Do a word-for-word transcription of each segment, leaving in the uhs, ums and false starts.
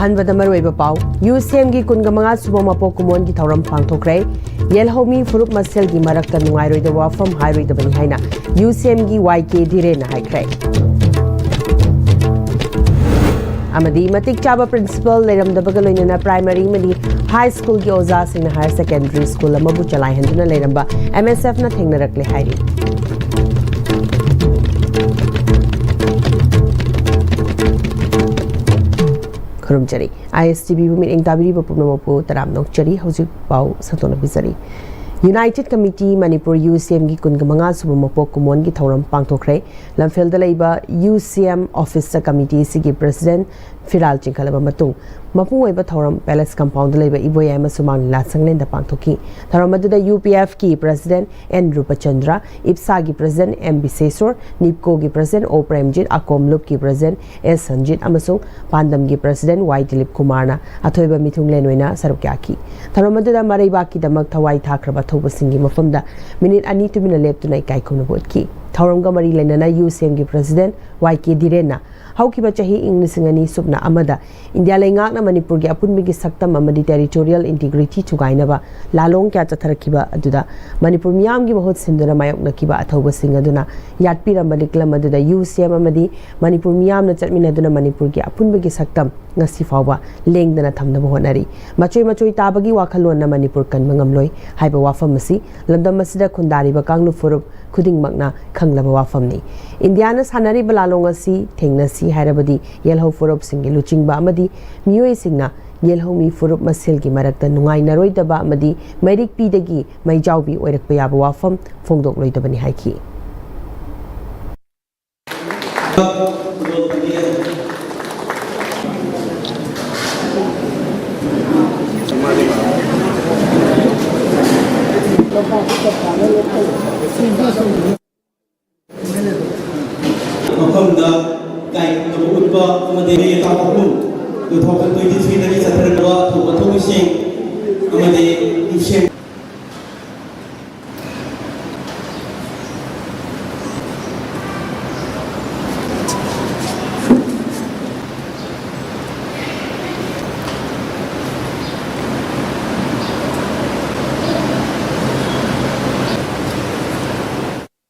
ꯑꯍꯥꯟꯕꯗ ꯃꯔꯨꯑꯣꯏꯕ ꯄꯥꯎ, ꯌꯨ ꯁꯤ ꯑꯦꯝꯒꯤ ꯀꯨꯟꯒ ꯃꯉꯥ ꯁꯨꯕ ꯃꯄꯣꯛ ꯀꯨꯝꯑꯣꯟꯒꯤ ꯊꯧꯔꯝ ꯄꯥꯡꯊꯣꯛꯈ꯭ꯔꯦ꯫ ꯌꯦꯜꯍꯧꯃꯤ ꯐꯨꯔꯨꯞ ꯃꯁꯦꯜꯒꯤ ꯃꯔꯛꯇ ꯅꯨꯡꯉꯥꯏꯔꯣꯏꯗꯕ ꯋꯥꯐꯝ ꯍꯥꯏꯔꯣꯏꯗꯕꯅꯤ ꯍꯥꯏꯅ ꯌꯨ ꯁꯤ ꯑꯦꯝꯒꯤ ꯋꯥꯏ ꯀꯦ ꯙꯤꯔꯦꯟꯅ ꯍꯥꯏꯈ꯭ꯔꯦ꯫ ꯑꯃꯗꯤ ꯃꯇꯤꯛ ꯆꯥꯕ ꯄ꯭ꯔꯤꯟꯁꯤꯄꯜ ꯂꯩꯔꯝꯗꯕꯒ ꯂꯣꯏꯅꯅ ꯄ꯭ꯔꯥꯏꯃꯔꯤ ꯑꯃꯗꯤ ꯍꯥꯏ ꯁ꯭ꯀꯨꯜꯒꯤ ꯑꯣꯖꯥꯁꯤꯡꯅ ꯍꯥꯌꯔ ꯁꯦꯀꯦꯟꯗꯔꯤ ꯁ꯭ꯀꯨꯜ ꯑꯃꯕꯨ ꯆꯂꯥꯏꯍꯟꯗꯨꯅ ꯂꯩꯔꯝꯕ ꯑꯦꯝ ꯑꯦꯁ ꯑꯦꯐꯅ ꯊꯦꯡꯅꯔꯛꯂꯦ ꯍꯥꯏꯔꯤ꯫ ꯈꯨꯔꯨꯝꯖꯔꯤ꯫ ꯑꯥꯏ ꯑꯦꯁ ꯇꯤ ꯚꯤꯕꯨ ꯃꯤꯠꯌꯦꯡ ꯇꯥꯕꯤꯔꯤꯕ ꯄꯨꯝꯅꯃꯛꯄꯨ ꯇꯔꯥꯝꯅ ꯑꯣꯛꯆꯔꯤ꯫ ꯍꯧꯖꯤꯛ ꯄꯥꯎ ꯁꯟꯗꯣꯛꯅ ꯄꯤꯖꯔꯤ꯫ ꯌꯨꯅꯥꯏꯇꯦꯗ ꯀꯃꯤꯇꯤ ꯃꯅꯤꯄꯨꯔ ꯌꯨ ꯁꯤ ꯑꯦꯝꯒꯤ ꯀꯨꯟꯒ ꯃꯉꯥ ꯁꯨꯕ ꯃꯄꯣꯛ ꯀꯨꯝꯑꯣꯟꯒꯤ ꯊꯧꯔꯝ ꯄꯥꯡꯊꯣꯛꯈ꯭ꯔꯦ꯫ ꯂꯝꯐꯦꯜꯗ ꯂꯩꯕ ꯌꯨ ꯁꯤ ꯑꯦꯝ ꯑꯣꯐꯤꯁꯇ ꯀꯃꯤꯇꯤ ꯑꯁꯤꯒꯤ ꯄ꯭ꯔꯁꯤꯗꯦꯟꯠ ꯐꯤꯔꯥꯜ ꯆꯤꯡꯈꯠꯂꯕ ꯃꯇꯨꯡ, ꯃꯄꯨꯡ ꯑꯣꯏꯕ ꯊꯧꯔꯝ ꯄꯦꯂꯦꯁ ꯀꯝꯄꯥꯎꯟꯗ ꯂꯩꯕ ꯏꯕꯣꯌꯥꯏꯃ ꯁꯨꯃꯥꯡ ꯂꯤꯂꯥ ꯁꯪꯂꯦꯟꯗ ꯄꯥꯡꯊꯣꯛꯈꯤ꯫ ꯊꯧꯔꯝ ꯑꯗꯨꯗ ꯌꯨ ꯄꯤ ꯑꯦꯐꯀꯤ ꯄ꯭ꯔꯁꯤꯗꯦꯟꯠ ꯑꯦꯟ ꯔꯨꯄꯆꯟꯗ꯭ꯔ, ꯏꯞꯁꯥꯒꯤ ꯄ꯭ꯔꯁꯤꯗꯦꯟꯠ ꯑꯦꯝ ꯕꯤꯁꯦꯁꯣꯔ, ꯅꯤꯞꯀꯣꯒꯤ ꯄ꯭ꯔꯁꯤꯗꯦꯟꯠ ꯑꯣ ꯄ꯭ꯔꯦꯝꯖꯤꯠ, ꯑꯀꯣꯝ ꯂꯨꯞꯀꯤ ꯄ꯭ꯔꯁꯤꯗꯦꯟꯠ ꯑꯦꯁ ꯁꯟꯖꯤꯠ ꯑꯃꯁꯨꯡ ꯄꯥꯟꯗꯝꯒꯤ ꯄ꯭ꯔꯁꯤꯗꯦꯟꯠ ꯋꯥꯏ ꯗꯤꯂꯤꯞ ꯀꯨꯃꯥꯔꯅ ꯑꯊꯣꯏꯕ ꯃꯤꯊꯨꯡꯂꯦꯟ ꯑꯣꯏꯅ ꯁꯔꯨꯛ ꯌꯥꯈꯤ꯫ ꯊꯧꯔꯝ ꯑꯗꯨꯗ ꯃꯔꯩꯕꯥꯛꯀꯤꯗꯃꯛ ꯊꯋꯥꯏ ꯊꯥꯈ꯭ꯔꯕ ꯑꯊꯧꯕꯁꯤꯡꯒꯤ ꯃꯐꯝꯗ ꯃꯤꯅꯤꯠ ꯑꯅꯤ ꯇꯨꯃꯤꯟꯅ ꯂꯦꯞꯇꯨꯅ ꯏꯀꯥꯏ ꯈꯨꯝꯅꯕ ꯎꯠꯈꯤ꯫ ꯊꯧꯔꯝꯒ ꯃꯔꯤ ꯂꯩꯅꯅ ꯌꯨ ꯁꯤ ꯑꯦꯝꯒꯤ ꯄ꯭ꯔꯁꯤꯗꯦꯟꯠ ꯋꯥꯏ ꯀꯦ ꯙꯤꯔꯦꯟꯅ ꯍꯧꯈꯤꯕ ꯆꯍꯤ ꯏꯪ ꯂꯤꯁꯤꯡ ꯑꯅꯤ ꯁꯨꯞꯅ ꯑꯃꯗ ꯏꯟꯗꯤꯌꯥ ꯂꯩꯉꯥꯛꯅ ꯃꯅꯤꯄꯨꯔꯒꯤ ꯑꯄꯨꯟꯕꯒꯤ ꯁꯛꯇꯝ ꯑꯃꯗꯤ ꯇꯦꯔꯤꯇꯣꯔꯤꯌꯦꯜ ꯏꯟꯇꯤꯒ꯭ꯔꯤꯇꯤ ꯊꯨꯒꯥꯏꯅꯕ ꯂꯥꯂꯣꯡ ꯀꯌꯥ ꯆꯠꯊꯔꯛꯈꯤꯕ ꯑꯗꯨꯗ ꯃꯅꯤꯄꯨꯔ ꯃꯤꯌꯥꯝꯒꯤ ꯃꯍꯨꯠ ꯁꯤꯟꯗꯨꯅ ꯃꯥꯌꯣꯛꯅꯈꯤꯕ ꯑꯊꯧꯕꯁꯤꯡ ꯑꯗꯨꯅ ꯌꯥꯠꯄꯤꯔꯝꯕ ꯂꯤꯛꯂꯝ ꯑꯗꯨꯗ ꯌꯨ ꯁꯤ ꯑꯦꯝ ꯑꯃꯗꯤ ꯃꯅꯤꯄꯨꯔ ꯃꯤꯌꯥꯝꯅ ꯆꯠꯃꯤꯟꯅꯗꯨꯅ ꯃꯅꯤꯄꯨꯔꯒꯤ ꯑꯄꯨꯟꯕꯒꯤ ꯁꯛꯇꯝ ꯉꯁꯤ ꯐꯥꯎꯕ ꯂꯦꯡꯗꯅ ꯊꯝꯅꯕ ꯍꯣꯠꯅꯔꯤ꯫ ꯃꯆꯣꯏ ꯃꯆꯣꯏ ꯇꯥꯕꯒꯤ ꯋꯥꯈꯜꯂꯣꯟꯅ ꯃꯅꯤꯄꯨꯔ ꯀꯟꯕ ꯉꯝꯂꯣꯏ ꯍꯥꯏꯕ ꯋꯥꯐꯝ ꯑꯁꯤ ꯂꯝꯗꯝ ꯑꯁꯤꯗ ꯈꯨꯟꯗꯥꯔꯤꯕ ꯀꯥꯡꯂꯨꯞ ꯐꯨꯔꯨꯞ ꯈꯨꯗꯤꯡꯃꯛꯅ ꯈꯪꯂꯕ ꯋꯥꯐꯝꯅꯤ꯫ ꯏꯟꯗꯤꯌꯥꯅ ꯁꯥꯟꯅꯔꯤꯕ ꯂꯥꯂꯣꯡ ꯑꯁꯤ ꯊꯦꯡꯅꯁꯤ ꯍꯥꯏꯔꯕꯗꯤ ꯌꯦꯜꯍꯧ ꯐꯨꯔꯨꯞꯁꯤꯡꯒꯤ ꯂꯨꯆꯤꯡꯕ ꯑꯃꯗꯤ ꯃꯤꯑꯣꯏꯁꯤꯡꯅ ꯌꯦꯜꯍꯧꯃꯤ ꯐꯨꯔꯨꯞ ꯃꯁꯦꯜꯒꯤ ꯃꯔꯛꯇ ꯅꯨꯡꯉꯥꯏꯅꯔꯣꯏꯗꯕ ꯑꯃꯗꯤ ꯃꯩꯔꯤꯛꯄꯤꯗꯒꯤ ꯃꯩꯖꯥꯎꯕꯤ ꯑꯣꯏꯔꯛꯄ ꯌꯥꯕ ꯋꯥꯐꯝ ꯐꯣꯡꯗꯣꯛꯂꯣꯏꯗꯕꯅꯤ ꯍꯥꯏꯈꯤ꯫ ꯃꯐꯝꯗ ꯏꯀꯥꯏ ꯈꯨꯝꯅꯕ ꯎꯠꯄ ꯑꯃꯗꯤ ꯃꯦ ꯇꯥꯡ ꯑꯍꯨꯝ, two thousand twenty three ꯗꯒꯤ ꯆꯠꯊꯔꯛꯄ ꯊꯧꯕ ꯊꯧꯃꯤꯁꯤꯡ ꯑꯃꯗꯤ ꯃꯤꯁꯦꯝ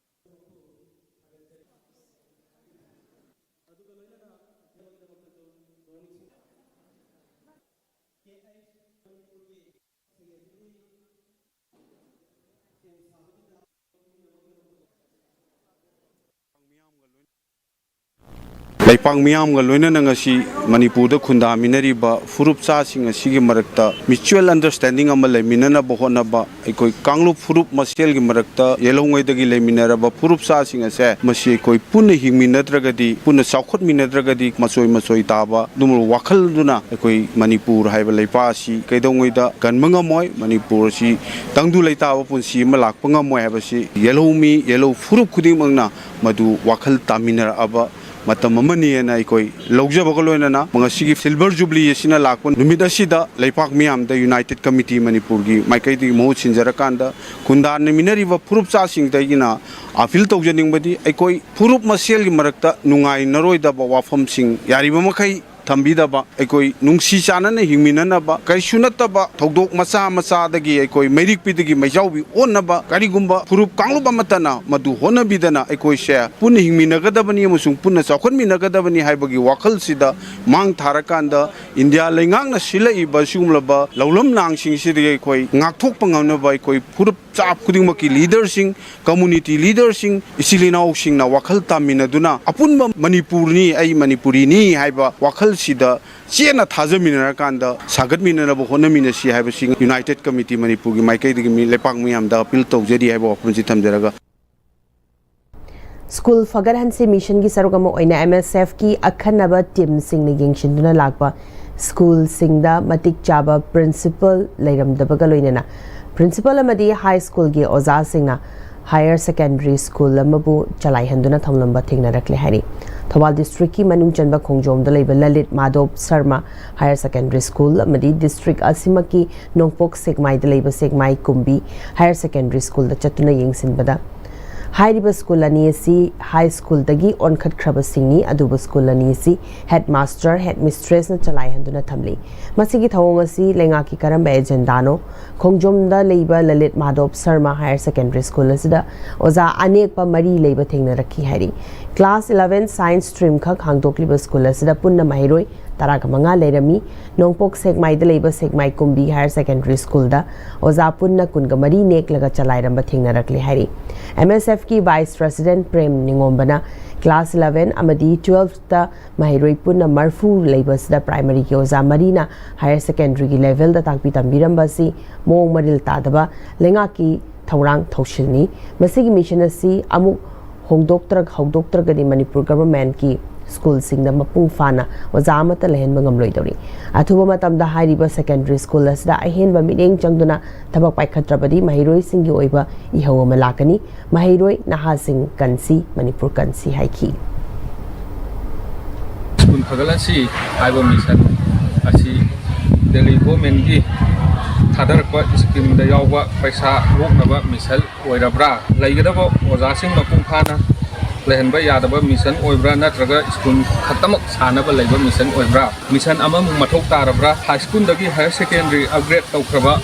ꯂꯩꯄꯥꯛ ꯃꯤꯌꯥꯝꯒ ꯂꯣꯏꯅꯅ ꯉꯁꯤ ꯃꯅꯤꯄꯨꯔꯗ ꯈꯨꯟꯗꯥꯃꯤꯟꯅꯔꯤꯕ ꯐꯨꯔꯨꯞ ꯆꯥꯁꯤꯡ ꯑꯁꯤꯒꯤ ꯃꯔꯛꯇ mutual understanding ꯑꯃ ꯂꯩꯃꯤꯟꯅꯅꯕ ꯍꯣꯠꯅꯕ, ꯑꯩꯈꯣꯏ ꯀꯥꯡꯂꯨꯞ ꯐꯨꯔꯨꯞ ꯃꯁꯦꯜꯒꯤ ꯃꯔꯛꯇ ꯌꯦꯜꯍꯧꯉꯩꯗꯒꯤ ꯂꯩꯃꯤꯟꯅꯔꯕ ꯐꯨꯔꯨꯞ ꯆꯥꯁꯤꯡ ꯑꯁꯦ, ꯃꯁꯤ ꯑꯩꯈꯣꯏ ꯄꯨꯟꯅ ꯍꯤꯡꯃꯤꯟꯅꯗ꯭ꯔꯒꯗꯤ, ꯄꯨꯟꯅ ꯆꯥꯎꯈꯠꯃꯤꯟꯅꯗ꯭ꯔꯒꯗꯤ, ꯃꯆꯣꯏ ꯃꯆꯣꯏ ꯇꯥꯕ ꯑꯗꯨꯝꯕ ꯋꯥꯈꯜꯗꯨꯅ ꯑꯩꯈꯣꯏ ꯃꯅꯤꯄꯨꯔ ꯍꯥꯏꯕ ꯂꯩꯄꯥꯛ ꯑꯁꯤ ꯀꯩꯗꯧꯉꯩꯗ ꯀꯟꯕ ꯉꯝꯃꯣꯏ꯫ ꯃꯅꯤꯄꯨꯔ ꯑꯁꯤ ꯇꯪꯗꯨ ꯂꯩꯇꯥꯕ ꯄꯨꯟꯁꯤ ꯑꯃ ꯂꯥꯛꯄ ꯉꯝꯃꯣꯏ ꯍꯥꯏꯕꯁꯤ ꯌꯦꯜꯍꯧꯃꯤ, ꯌꯦꯜꯍꯧ ꯐꯨꯔꯨꯞ ꯈꯨꯗꯤꯡꯃꯛꯅ ꯃꯗꯨ ꯋꯥꯈꯜ ꯇꯥꯃꯤꯟꯅꯔꯛꯑꯕ ꯃꯇꯝ ꯑꯃꯅꯤ ꯍꯥꯏꯅ ꯑꯩꯈꯣꯏ ꯂꯧꯖꯕꯒ ꯂꯣꯏꯅꯅ, ꯉꯁꯤꯒꯤ Silver Jubilee ꯑꯁꯤꯅ ꯂꯥꯛꯄ ꯅꯨꯃꯤꯠ ꯑꯁꯤꯗ ꯂꯩꯄꯥꯛ ꯃꯤꯌꯥꯝꯗ United Committee ꯃꯅꯤꯄꯨꯔꯒꯤ ꯃꯥꯏꯀꯩꯗꯒꯤ ꯃꯍꯨꯠ ꯁꯤꯟꯖꯔꯀꯥꯟꯗ, ꯈꯨꯟꯗꯥꯃꯤꯟꯅꯔꯤꯕ ꯐꯨꯔꯨꯞ ꯆꯥꯁꯤꯡꯗꯒꯤꯅ appeal ꯇꯧꯖꯅꯤꯡꯕꯗꯤ, ꯑꯩꯈꯣꯏ ꯐꯨꯔꯨꯞ ꯃꯁꯦꯜꯒꯤ ꯃꯔꯛꯇ ꯅꯨꯡꯉꯥꯏꯅꯔꯣꯏꯗꯕ ꯋꯥꯐꯝꯁꯤꯡ ꯌꯥꯔꯤꯕ ꯃꯈꯩ ꯊꯝꯕꯤꯗꯕ, ꯑꯩꯈꯣꯏ ꯅꯨꯡꯁꯤ ꯆꯥꯟꯅꯅ ꯍꯤꯡꯃꯤꯟꯅꯅꯕ, ꯀꯔꯤꯁꯨ ꯅꯠꯇꯕ ꯊꯧꯗꯣꯛ ꯃꯆꯥ ꯃꯆꯥꯗꯒꯤ ꯑꯩꯈꯣꯏ ꯃꯩꯔꯤꯛꯄꯤꯗꯒꯤ ꯃꯩꯖꯥꯎꯕꯤ ꯑꯣꯟꯅꯕ ꯀꯔꯤꯒꯨꯝꯕ ꯐꯨꯔꯨꯞ ꯀꯥꯡꯂꯨꯞ ꯑꯃꯠꯇꯅ ꯃꯗꯨ ꯍꯣꯠꯅꯕꯤꯗꯅ, ꯑꯩꯈꯣꯏꯁꯦ ꯄꯨꯟꯅ ꯍꯤꯡꯃꯤꯟꯅꯒꯗꯕꯅꯤ ꯑꯃꯁꯨꯡ ꯄꯨꯟꯅ ꯆꯥꯎꯈꯠꯃꯤꯟꯅꯒꯗꯕꯅꯤ ꯍꯥꯏꯕꯒꯤ ꯋꯥꯈꯜꯁꯤꯗ ꯃꯥꯡ ꯊꯥꯔꯀꯥꯟꯗ, ꯏꯟꯗꯤꯌꯥ ꯂꯩꯉꯥꯛꯅ ꯁꯤꯜꯂꯛꯏꯕ ꯁꯤꯒꯨꯝꯂꯕ ꯂꯧꯂꯝ ꯂꯥꯡꯁꯤꯡꯁꯤꯗꯒꯤ ꯑꯩꯈꯣꯏ ꯉꯥꯛꯊꯣꯛꯄ ꯉꯝꯅꯕ, ꯑꯩꯈꯣꯏ ꯐꯨꯔꯨꯞ ꯆꯥꯞ ꯈꯨꯗꯤꯡꯃꯛꯀꯤ leaderꯁꯤꯡ, community leaderꯁꯤꯡ, ꯏꯆꯤꯜ ꯏꯅꯥꯎꯁꯤꯡꯅ ꯋꯥꯈꯜ ꯇꯥꯃꯤꯟꯅꯗꯨꯅ ꯑꯄꯨꯟꯕ ꯃꯅꯤꯄꯨꯔꯅꯤ, ꯑꯩ ꯃꯅꯤꯄꯨꯔꯤꯅꯤ ꯍꯥꯏꯕ ꯋꯥꯈꯜꯁꯤꯗ ꯆꯦꯠꯅ ꯊꯥꯖꯃꯤꯟꯅꯔꯀꯥꯟꯗ ꯁꯥꯒꯠꯃꯤꯟꯅꯅꯕ ꯍꯣꯠꯅꯃꯤꯟꯅꯁꯤ ꯍꯥꯏꯕꯁꯤ United Committee ꯃꯅꯤꯄꯨꯔꯒꯤ ꯃꯥꯏꯀꯩꯗꯒꯤ ꯃꯤ ꯂꯩꯄꯥꯛ ꯃꯤꯌꯥꯝꯗ appeal ꯇꯧꯖꯔꯤ ꯍꯥꯏꯕ ꯋꯥꯐꯝꯁꯤ ꯊꯝꯖꯔꯒ, ꯁ꯭ꯀꯨꯜ ꯐꯒꯠꯍꯟꯁꯤ ꯃꯤꯁꯟꯒꯤ ꯁꯔꯨꯛ ꯑꯃ ꯑꯣꯏꯅ MSFꯀꯤ ꯑꯈꯟꯅꯕ ꯇꯤꯝꯁꯤꯡꯅ ꯌꯦꯡꯁꯤꯟꯗꯨꯅ ꯂꯥꯛꯄ ꯁ꯭ꯀꯨꯜꯁꯤꯡꯗ ꯃꯇꯤꯛ ꯆꯥꯕ ꯄ꯭ꯔꯤꯟꯁꯤꯄꯜ ꯂꯩꯔꯝꯗꯕꯒ ꯂꯣꯏꯅꯅ ꯄ꯭ꯔꯤꯟꯁꯤꯄꯜ ꯑꯃꯗꯤ ꯍꯥꯏ ꯁ꯭ꯀꯨꯜꯒꯤ ꯑꯣꯖꯥꯁꯤꯡꯅ ꯍꯥꯌꯔ ꯁꯦꯀꯦꯟꯗꯔꯤ ꯁ꯭ꯀꯨꯜ ꯑꯃꯕꯨ ꯆꯂꯥꯏꯍꯟꯗꯨꯅ ꯊꯝꯂꯝꯕ ꯊꯦꯡꯅꯔꯛꯂꯦ ꯍꯥꯏꯔꯤ꯫ ꯊꯧꯕꯥꯜ ꯗꯤꯁꯇ꯭ꯔꯤꯛꯀꯤ ꯃꯅꯨꯡ ꯆꯟꯕ ꯈꯣꯡꯖꯣꯝꯗ ꯂꯩꯕ Lalit Madhop Sharma higher secondary school ꯑꯃꯗꯤ ꯗꯤꯁꯇ꯭ꯔꯤꯛ ꯑꯁꯤꯃꯛꯀꯤ ꯅꯣꯡꯄꯣꯛ ꯁꯦꯛꯃꯥꯏꯗ ꯂꯩꯕ ꯁꯦꯛꯃꯥꯏ ꯀꯨꯝꯕꯤ ꯍꯥꯌꯔ ꯁꯦꯀꯦꯟꯗꯔꯤ ꯁ꯭ꯀꯨꯜꯗ ꯆꯠꯇꯨꯅ ꯌꯦꯡꯁꯤꯟꯕꯗ, ꯍꯥꯏꯔꯤꯕ ꯁ꯭ꯀꯨꯜ ꯑꯅꯤ ꯑꯁꯤ ꯍꯥꯏ ꯁ꯭ꯀꯨꯜꯗꯒꯤ ꯑꯣꯟꯈꯠꯈ꯭ꯔꯕꯁꯤꯡꯅꯤ, ꯑꯗꯨꯕꯨ ꯁ꯭ꯀꯨꯜ ꯑꯅꯤ ꯑꯁꯤ ꯍꯦꯗ ꯃꯥꯁꯇꯔ, ꯍꯦꯗ ꯃꯤꯁꯇ꯭ꯔꯦꯁꯅ ꯆꯂꯥꯏꯍꯟꯗꯨꯅ ꯊꯝꯂꯤ꯫ ꯃꯁꯤꯒꯤ ꯊꯧꯑꯣꯡ ꯑꯁꯤ ꯂꯩꯉꯥꯛꯀꯤ ꯀꯔꯝꯕ ꯑꯦꯖꯦꯟꯗꯥꯅꯣ? ꯈꯣꯡꯖꯣꯝꯗ ꯂꯩꯕ Lalit Madhop Sharma higher secondary school ꯑꯁꯤꯗ ꯑꯣꯖꯥ ꯑꯅꯦꯛꯄ ꯃꯔꯤ ꯂꯩꯕ ꯊꯦꯡꯅꯔꯛꯈꯤ ꯍꯥꯏꯔꯤ꯫ ꯀ꯭ꯂꯥꯁ eleven science stream ꯈꯛ ꯍꯥꯡꯗꯣꯛꯂꯤꯕ ꯁ꯭ꯀꯨꯜ ꯑꯁꯤꯗ ꯄꯨꯟꯅ ꯃꯍꯩꯔꯣꯏ ꯇꯔꯥꯒ ꯃꯉꯥ ꯂꯩꯔꯝꯃꯤ꯫ ꯅꯣꯡꯄꯣꯛ ꯁꯦꯛꯃꯥꯏꯗ ꯂꯩꯕ ꯁꯦꯛꯃꯥꯏ ꯀꯨꯝꯕꯤ ꯍꯥꯌꯔ ꯁꯦꯀꯦꯟꯗꯔꯤ ꯁ꯭ꯀꯨꯜꯗ ꯑꯣꯖꯥ ꯄꯨꯟꯅ ꯀꯨꯟꯒ ꯃꯔꯤ ꯅꯦꯛꯂꯒ ꯆꯂꯥꯏꯔꯝꯕ ꯊꯦꯡꯅꯔꯛꯂꯦ ꯍꯥꯏꯔꯤ꯫ ꯑꯦꯝ ꯑꯦꯁ ꯑꯦꯐꯀꯤ ꯚꯥꯏꯁ ꯄ꯭ꯔꯁꯤꯗꯦꯟꯠ ꯄ꯭ꯔꯦꯝ ꯅꯤꯉꯣꯝꯕꯅ ꯀ꯭ꯂꯥꯁ ꯏꯂꯦꯚꯦꯟ ꯑꯃꯗꯤ ꯇꯨꯋꯦꯜꯐꯇ ꯃꯍꯩꯔꯣꯏ ꯄꯨꯟꯅ ꯃꯔꯐꯨ ꯂꯩꯕ ꯑꯁꯤꯗ ꯄ꯭ꯔꯥꯏꯃꯔꯤꯒꯤ ꯑꯣꯖꯥ ꯃꯔꯤꯅ ꯍꯥꯌꯔ ꯁꯦꯀꯦꯟꯗꯔꯤꯒꯤ ꯂꯦꯚꯦꯜꯗ ꯇꯥꯛꯄꯤ ꯇꯝꯕꯤꯔꯝꯕ ꯑꯁꯤ ꯃꯑꯣꯡ ꯃꯔꯤꯜ ꯇꯥꯗꯕ ꯂꯩꯉꯥꯛꯀꯤ ꯊꯧꯔꯥꯡ ꯊꯧꯁꯤꯜꯅꯤ꯫ ꯃꯁꯤꯒꯤ ꯃꯤꯁꯟ ꯑꯁꯤ ꯑꯃꯨꯛ ꯍꯣꯡꯗꯣꯛꯇ꯭ꯔ-, ꯍꯧꯗꯣꯛꯇ꯭ꯔꯒꯗꯤ ꯃꯅꯤꯄꯨꯔ ꯒꯚꯔꯟꯃꯦꯟꯠꯀꯤ ꯁ꯭ꯀꯨꯜꯁꯤꯡꯗ ꯃꯄꯨꯡ ꯐꯥꯅ ꯑꯣꯖꯥ ꯑꯃꯠꯇ ꯂꯩꯍꯟꯕ ꯉꯝꯂꯣꯏꯗꯧꯔꯤ꯫ ꯑꯊꯨꯕ ꯃꯇꯝꯗ ꯍꯥꯏꯔꯤꯕ ꯁꯦꯀꯦꯟꯗꯔꯤ ꯁ꯭ꯀꯨꯜ ꯑꯁꯤꯗ ꯑꯍꯦꯟꯕ ꯃꯤꯠꯌꯦꯡ ꯆꯪꯗꯨꯅ ꯊꯕꯛ ꯄꯥꯏꯈꯠꯇ꯭ꯔꯕꯗꯤ ꯃꯍꯩꯔꯣꯏꯁꯤꯡꯒꯤ ꯑꯣꯏꯕ ꯏꯍꯧ ꯑꯃ ꯂꯥꯛꯀꯅꯤ꯫ ꯃꯍꯩꯔꯣꯏ ꯅꯍꯥꯁꯤꯡ ꯀꯟꯁꯤ, ꯃꯅꯤꯄꯨꯔ ꯀꯟꯁꯤ ꯍꯥꯏꯈꯤ꯫ ꯁ꯭ꯀꯨꯜ ꯐꯒꯠꯍꯟꯁꯤ ꯍꯥꯏꯕ ꯃꯤꯁꯟ ꯑꯁꯤ ꯗꯦꯜꯂꯤ ꯒꯣꯔꯃꯦꯟꯒꯤ ꯊꯥꯗꯔꯛꯄ ꯁ꯭ꯀꯤꯝꯗ ꯌꯥꯎꯕ ꯄꯩꯁꯥ ꯂꯣꯛꯅꯕ ꯃꯤꯁꯟ ꯑꯣꯏꯔꯕ꯭ꯔꯥ? ꯂꯩꯒꯗꯕ ꯑꯣꯖꯥꯁꯤꯡ ꯃꯄꯨꯡ ꯐꯥꯅ ꯂꯩꯍꯟꯕ ꯌꯥꯗꯕ ꯃꯤꯁꯟ ꯑꯣꯏꯕ꯭ꯔꯥ? ꯅꯠꯇ꯭ꯔꯒ ꯁ꯭ꯀꯨꯜ ꯈꯛꯇꯃꯛ ꯁꯥꯅꯕ ꯂꯩꯕ ꯃꯤꯁꯟ ꯑꯣꯏꯕ꯭ꯔꯥ? ꯃꯤꯁꯟ ꯑꯃꯃꯨꯛ ꯃꯊꯧ ꯇꯥꯔꯕ꯭ꯔꯥ? ꯍꯥꯏ ꯁ꯭ꯀꯨꯜꯗꯒꯤ ꯍꯥꯌꯔ ꯁꯦꯀꯦꯟꯗꯔꯤ ꯑꯞꯒ꯭ꯔꯦꯗ ꯇꯧꯈ꯭ꯔꯕ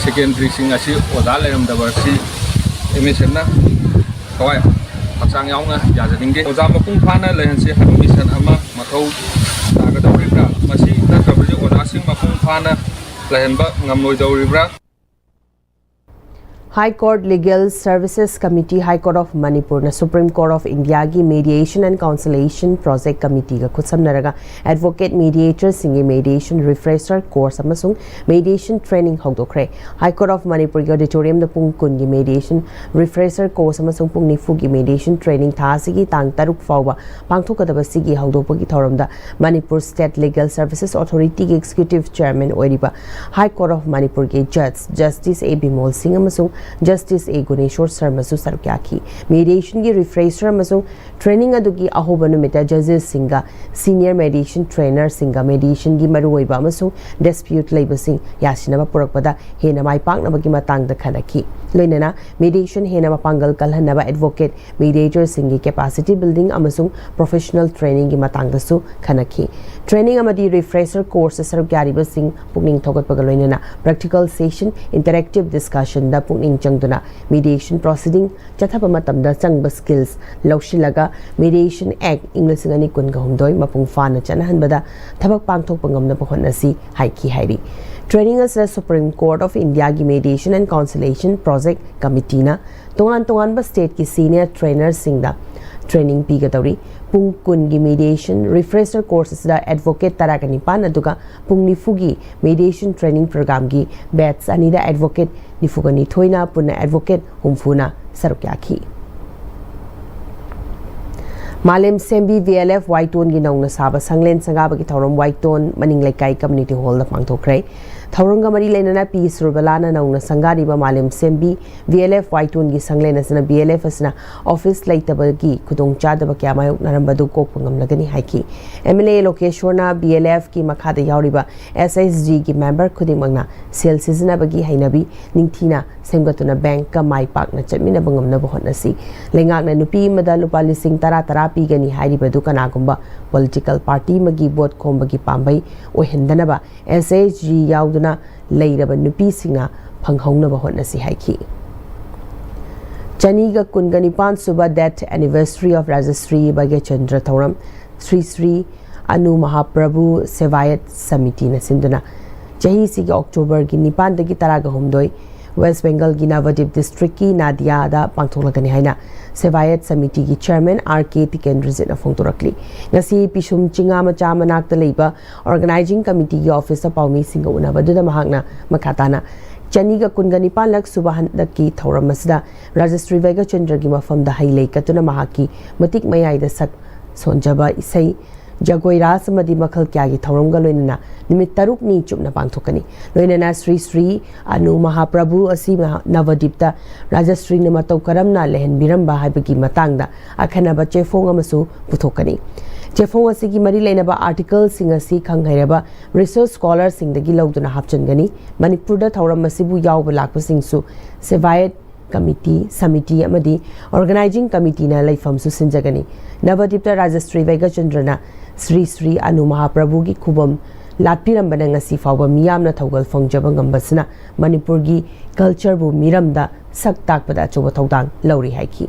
ꯁꯦꯀꯦꯟꯗꯔꯤꯁꯤꯡ ꯑꯁꯤ ꯑꯣꯖꯥ ꯂꯩꯔꯝꯗꯕ ꯑꯁꯤ ꯑꯦꯝ ꯑꯦꯁ ꯑꯦꯐꯅ ꯊꯋꯥꯏ ꯍꯛꯆꯥꯡ ꯌꯥꯎꯅ ꯌꯥꯖꯅꯤꯡꯗꯦ꯫ ꯑꯣꯖꯥ ꯃꯄꯨꯡ ꯐꯥꯅ ꯂꯩꯍꯟꯁꯤ ꯍꯥꯏꯕ ꯃꯤꯁꯟ ꯑꯃ ꯃꯊꯧ ꯇꯥꯒꯗꯧꯔꯤꯕ꯭ꯔꯥ? ꯃꯁꯤ ꯅꯠꯇ꯭ꯔꯕꯗꯤ ꯑꯣꯖꯥꯁꯤꯡ ꯃꯄꯨꯡ ꯐꯥꯅ ꯂꯩꯍꯟꯕ ꯉꯝꯂꯣꯏꯗꯧꯔꯤꯕ꯭ꯔꯥ? High Court Legal Services Committee, High Court of Manipurꯅ Supreme Court of Indiaꯒꯤ Mediation and Conciliation Project Committeeꯒ ꯈꯨꯠꯁꯝꯅꯔꯒ Advocate Mediatorꯁꯤꯡꯒꯤ Mediation Refresher Course ꯑꯃꯁꯨꯡ Mediation Training ꯍꯧꯗꯣꯛꯈ꯭ꯔꯦ꯫ High Court of Manipurꯒꯤ auditoriumꯗ ꯄꯨꯡ ꯀꯨꯟꯒꯤ Mediation Refresher Course ꯑꯃꯁꯨꯡ ꯄꯨꯡ ꯅꯤꯐꯨꯒꯤ Mediation Training ꯊꯥ ꯑꯁꯤꯒꯤ ꯇꯥꯡ ꯇꯔꯨꯛ ꯐꯥꯎꯕ ꯄꯥꯡꯊꯣꯛꯀꯗꯕ ꯁꯤꯒꯤ ꯍꯧꯗꯣꯛꯄꯒꯤ ꯊꯧꯔꯝꯗ Manipur State Legal Services Authorityꯒꯤ Executive Chairman ꯑꯣꯏꯔꯤꯕ High Court of ꯃꯅꯤꯄꯨꯔꯒꯤ Judge Justice A ꯕꯤꯃꯣꯜ ꯁꯤꯡ ꯑꯃꯁꯨꯡ Justice A ꯒꯨꯅꯦꯁꯣꯔ ꯁꯔꯃꯁꯨ ꯁꯔꯨꯛ ꯌꯥꯈꯤ꯫ Mediationꯒꯤ refresher ꯑꯃꯁꯨꯡ training ꯑꯗꯨꯒꯤ ꯑꯍꯧꯕ ꯅꯨꯃꯤꯠꯇ judgesꯁꯤꯡꯒ senior mediation trainerꯁꯤꯡꯒ mediationꯒꯤ ꯃꯔꯨꯑꯣꯏꯕ ꯑꯃꯁꯨꯡ dispute ꯂꯩꯕꯁꯤꯡ ꯌꯥꯁꯤꯟꯅꯕ ꯄꯨꯔꯛꯄꯗ ꯍꯦꯟꯅ ꯃꯥꯏ ꯄꯥꯛꯅꯕꯒꯤ ꯃꯇꯥꯡꯗ ꯈꯟꯅꯈꯤ꯫ ꯂꯣꯏꯅꯅ mediation ꯍꯦꯟꯅ ꯃꯄꯥꯡꯒꯜ ꯀꯜꯍꯟꯅꯕ advocate mediatorꯁꯤꯡꯒꯤ capacity building ꯑꯃꯁꯨꯡ professional trainingꯒꯤ ꯃꯇꯥꯡꯗꯁꯨ ꯈꯟꯅꯈꯤ꯫ Training ꯑꯃꯗꯤ refresher course ꯁꯔꯨꯛ ꯌꯥꯔꯤꯕꯁꯤꯡ ꯄꯨꯛꯅꯤꯡ ꯊꯧꯒꯠꯄꯒ ꯂꯣꯏꯅꯅ practical session, interactive discussionꯗ ꯄꯨꯛꯅꯤꯡ ꯆꯪꯗꯨꯅ mediation proceeding ꯆꯠꯊꯕ ꯃꯇꯝꯗ ꯆꯪꯕ skills ꯂꯧꯁꯤꯜꯂꯒ Mediation Act ꯏꯪ ꯂꯤꯁꯤꯡ ꯑꯅꯤ ꯀꯨꯟꯒ ꯍꯨꯝꯗꯣꯏ ꯃꯄꯨꯡ ꯐꯥꯅ ꯆꯠꯅꯍꯟꯕꯗ ꯊꯕꯛ ꯄꯥꯡꯊꯣꯛꯄ ꯉꯝꯅꯕ ꯍꯣꯠꯅꯁꯤ ꯍꯥꯏꯈꯤ ꯍꯥꯏꯔꯤ꯫ Training ꯑꯁꯤꯗ Supreme Court of Indiaꯒꯤ Mediation and Conciliation Project Committeeꯅ ꯇꯣꯉꯥꯟ ꯇꯣꯉꯥꯟꯕ stateꯀꯤ senior trainerꯁꯤꯡꯗ training ꯄꯤꯒꯗꯧꯔꯤ꯫ ꯄꯨꯡ ꯀꯨꯟꯒꯤ mediation refresher course ꯑꯁꯤꯗ advocate ꯇꯔꯥꯒ ꯅꯤꯄꯥꯟ ꯑꯗꯨꯒ ꯄꯨꯡ ꯅꯤꯐꯨꯒꯤ mediation training programꯒꯤ batch ꯑꯅꯤꯗ advocate ꯅꯤꯐꯨꯒ ꯅꯤꯊꯣꯏꯅ ꯄꯨꯟꯅ advocate ꯍꯨꯝꯐꯨꯅ ꯁꯔꯨꯛ ꯌꯥꯈꯤ꯫ ꯃꯥꯂꯦꯝ ꯁꯦꯝꯕꯤ VLF ꯋꯥꯏꯇꯣꯟꯒꯤ ꯅꯧꯅ ꯁꯥꯕ ꯁꯪꯂꯦꯟ ꯁꯪꯒꯥꯕꯒꯤ ꯊꯧꯔꯝ ꯋꯥꯏꯇꯣꯟ ꯃꯅꯤꯡ ꯂꯩꯀꯥꯏ community hallꯗ ꯄꯥꯡꯊꯣꯛꯈ꯭ꯔꯦ꯫ ꯊꯧꯔꯝꯒ ꯃꯔꯤ ꯂꯩꯅꯅ ꯄꯤ ꯁꯨꯔꯕꯂꯥꯅ ꯅꯧꯅ ꯁꯪꯒꯥꯔꯤꯕ ꯃꯥꯂꯦꯝ ꯁꯦꯝꯕꯤ VLF ꯋꯥꯏꯇꯣꯟꯒꯤ ꯁꯪꯂꯦꯟ ꯑꯁꯤꯅ VLF ꯑꯁꯤꯅ office ꯂꯩꯇꯕꯒꯤ ꯈꯨꯗꯣꯡꯆꯥꯗꯕ ꯀꯌꯥ ꯃꯥꯌꯣꯛꯅꯔꯝꯕꯗꯨ ꯀꯣꯛꯄ ꯉꯝꯂꯒꯅꯤ ꯍꯥꯏꯈꯤ꯫ MLA ꯂꯣꯀꯦꯁꯣꯔꯅ VLFꯀꯤ ꯃꯈꯥꯗ ꯌꯥꯎꯔꯤꯕ SHGꯒꯤ member ꯈꯨꯗꯤꯡꯃꯛꯅ ꯁꯦꯜ ꯁꯤꯖꯤꯟꯅꯕꯒꯤ ꯍꯩꯅꯕꯤ ꯅꯤꯡꯊꯤꯅ ꯁꯦꯝꯒꯠꯇꯨꯅ bankꯀ ꯃꯥꯏ ꯄꯥꯛꯅ ꯆꯠꯃꯤꯟꯅꯕ ꯉꯝꯅꯕ ꯍꯣꯠꯅꯁꯤ꯫ ꯂꯩꯉꯥꯛꯅ ꯅꯨꯄꯤ ꯑꯃꯗ ꯂꯨꯄꯥ ꯂꯤꯁꯤꯡ ꯇꯔꯥ ꯇꯔꯥ ꯄꯤꯒꯅꯤ ꯍꯥꯏꯔꯤꯕꯗꯨ ꯀꯅꯥꯒꯨꯝꯕ political party ꯑꯃꯒꯤ vote ꯈꯣꯝꯕꯒꯤ ꯄꯥꯝꯕꯩ ꯑꯣꯏꯍꯟꯗꯅꯕ SHG ꯌꯥꯎꯗꯨꯅ ꯂꯩꯔꯕ ꯅꯨꯄꯤꯁꯤꯡꯅ ꯐꯪꯍꯧꯅꯕ ꯍꯣꯠꯅꯁꯤ ꯍꯥꯏꯈꯤ꯫ ꯆꯅꯤꯒ ꯀꯨꯟꯒ ꯅꯤꯄꯥꯟ ꯁꯨꯕ death anniversary of Rajashree Bhagyachandra ꯊꯧꯔꯝ ꯁ꯭ꯔꯤ ꯁ꯭ꯔꯤ ꯑꯅꯨ ꯃꯍꯥꯄ꯭ꯔꯚꯨ ꯁꯦꯕꯥꯌꯠ ꯁꯃꯤꯇꯤꯅ ꯁꯤꯟꯗꯨꯅ ꯆꯍꯤꯁꯤꯒꯤ Octoberꯒꯤ ꯅꯤꯄꯥꯟꯗꯒꯤ ꯇꯔꯥꯒ ꯍꯨꯝꯗꯣꯏ West Bengalꯒꯤ ꯅꯕꯗꯤꯞ districtꯀꯤ ꯅꯥꯗꯤꯌꯥꯗ ꯄꯥꯡꯊꯣꯛꯂꯒꯅꯤ ꯍꯥꯏꯅ ꯁꯦꯕꯥꯌꯠ ꯁꯃꯤꯇꯤꯒꯤ chairman R.K. ꯇꯤꯀꯦꯟꯗ꯭ꯔꯖꯤꯠꯅ ꯐꯣꯡꯗꯣꯔꯛꯂꯤ꯫ ꯉꯁꯤ ꯄꯤꯁꯨꯝ ꯆꯤꯉꯥ ꯃꯆꯥ ꯃꯅꯥꯛꯇ ꯂꯩꯕ organizing committeeꯒꯤ officeꯇ ꯄꯥꯎꯃꯤꯁꯤꯡꯒ ꯎꯅꯕꯗꯨꯗ ꯃꯍꯥꯛꯅ ꯃꯈꯥ ꯇꯥꯅ ꯆꯅꯤꯒ ꯀꯨꯟꯒ ꯅꯤꯄꯥꯟꯂꯛ ꯁꯨꯕ ꯍꯟꯗꯛꯀꯤ ꯊꯧꯔꯝ ꯑꯁꯤꯗ ꯔꯥꯖꯁ꯭ꯔꯤ ꯚꯥꯒ꯭ꯌꯆꯟꯗ꯭ꯔꯒꯤ ꯃꯐꯝꯗ ꯍꯩ ꯂꯩ ꯀꯠꯇꯨꯅ ꯃꯍꯥꯛꯀꯤ ꯃꯇꯤꯛ ꯃꯌꯥꯏꯗ ꯁꯛ ꯁꯣꯟꯖꯕ ꯏꯁꯩ ꯖꯒꯣꯏ ꯔꯥꯁ ꯑꯃꯗꯤ ꯃꯈꯜ ꯀꯌꯥꯒꯤ ꯊꯧꯔꯝꯒ ꯂꯣꯏꯅꯅ ꯅꯨꯃꯤꯠ ꯇꯔꯨꯛꯅꯤ ꯆꯨꯞꯅ ꯄꯥꯡꯊꯣꯛꯀꯅꯤ꯫ ꯂꯣꯏꯅꯅ ꯁ꯭ꯔꯤ ꯁ꯭ꯔꯤ ꯑꯅꯨ ꯃꯍꯥꯄ꯭ꯔꯚꯨ ꯑꯁꯤ ꯃꯍꯥ-, ꯅꯕꯗꯤꯞꯇ ꯔꯥꯖꯁ꯭ꯔꯤꯅ ꯃꯇꯧ ꯀꯔꯝꯅ ꯂꯩꯍꯟꯕꯤꯔꯝꯕ ꯍꯥꯏꯕꯒꯤ ꯃꯇꯥꯡꯗ ꯑꯈꯟꯅꯕ ꯆꯦꯐꯣꯡ ꯑꯃꯁꯨ ꯄꯨꯊꯣꯛꯀꯅꯤ꯫ ꯆꯦꯐꯣꯡ ꯑꯁꯤꯒꯤ ꯃꯔꯤ ꯂꯩꯅꯕ ꯑꯥꯔꯇꯤꯀꯜꯁꯤꯡ ꯑꯁꯤ ꯈꯪ ꯍꯩꯔꯕ ꯔꯤꯁꯔꯆ ꯁ꯭ꯀꯣꯂꯔꯁꯤꯡꯗꯒꯤ ꯂꯧꯗꯨꯅ ꯍꯥꯞꯆꯤꯟꯒꯅꯤ꯫ ꯃꯅꯤꯄꯨꯔꯗ ꯊꯧꯔꯝ ꯑꯁꯤꯕꯨ ꯌꯥꯎꯕ ꯂꯥꯛꯄꯁꯤꯡꯁꯨ ꯁꯦꯕꯥꯌꯠ ꯀꯃꯤꯇꯤ, ꯁꯃꯤꯇꯤ ꯑꯃꯗꯤ ꯑꯣꯔꯒꯅꯥꯏꯖꯤꯡ ꯀꯃꯤꯇꯤꯅ ꯂꯩꯐꯝꯁꯨ ꯁꯤꯟꯖꯒꯅꯤ꯫ ꯅꯕꯗꯤꯞꯇ ꯔꯥꯖꯁ꯭ꯔꯤ ꯕꯩꯒꯆꯟꯗ꯭ꯔꯅ ꯁ꯭ꯔꯤ ꯁ꯭ꯔꯤ ꯑꯅꯨ ꯃꯍꯥꯄ꯭ꯔꯚꯨꯒꯤ ꯈꯨꯕꯝ ꯂꯥꯠꯄꯤꯔꯝꯕꯅ ꯉꯁꯤ ꯐꯥꯎꯕ ꯃꯤꯌꯥꯝꯅ ꯊꯧꯒꯜ ꯐꯪꯖꯕ ꯉꯝꯕꯁꯤꯅ ꯃꯅꯤꯄꯨꯔꯒꯤ ꯀꯜꯆꯔꯕꯨ ꯃꯤꯔꯝꯗ ꯁꯛ ꯇꯥꯛꯄꯗ ꯑꯆꯧꯕ ꯊꯧꯗꯥꯡ ꯂꯧꯔꯤ ꯍꯥꯏꯈꯤ꯫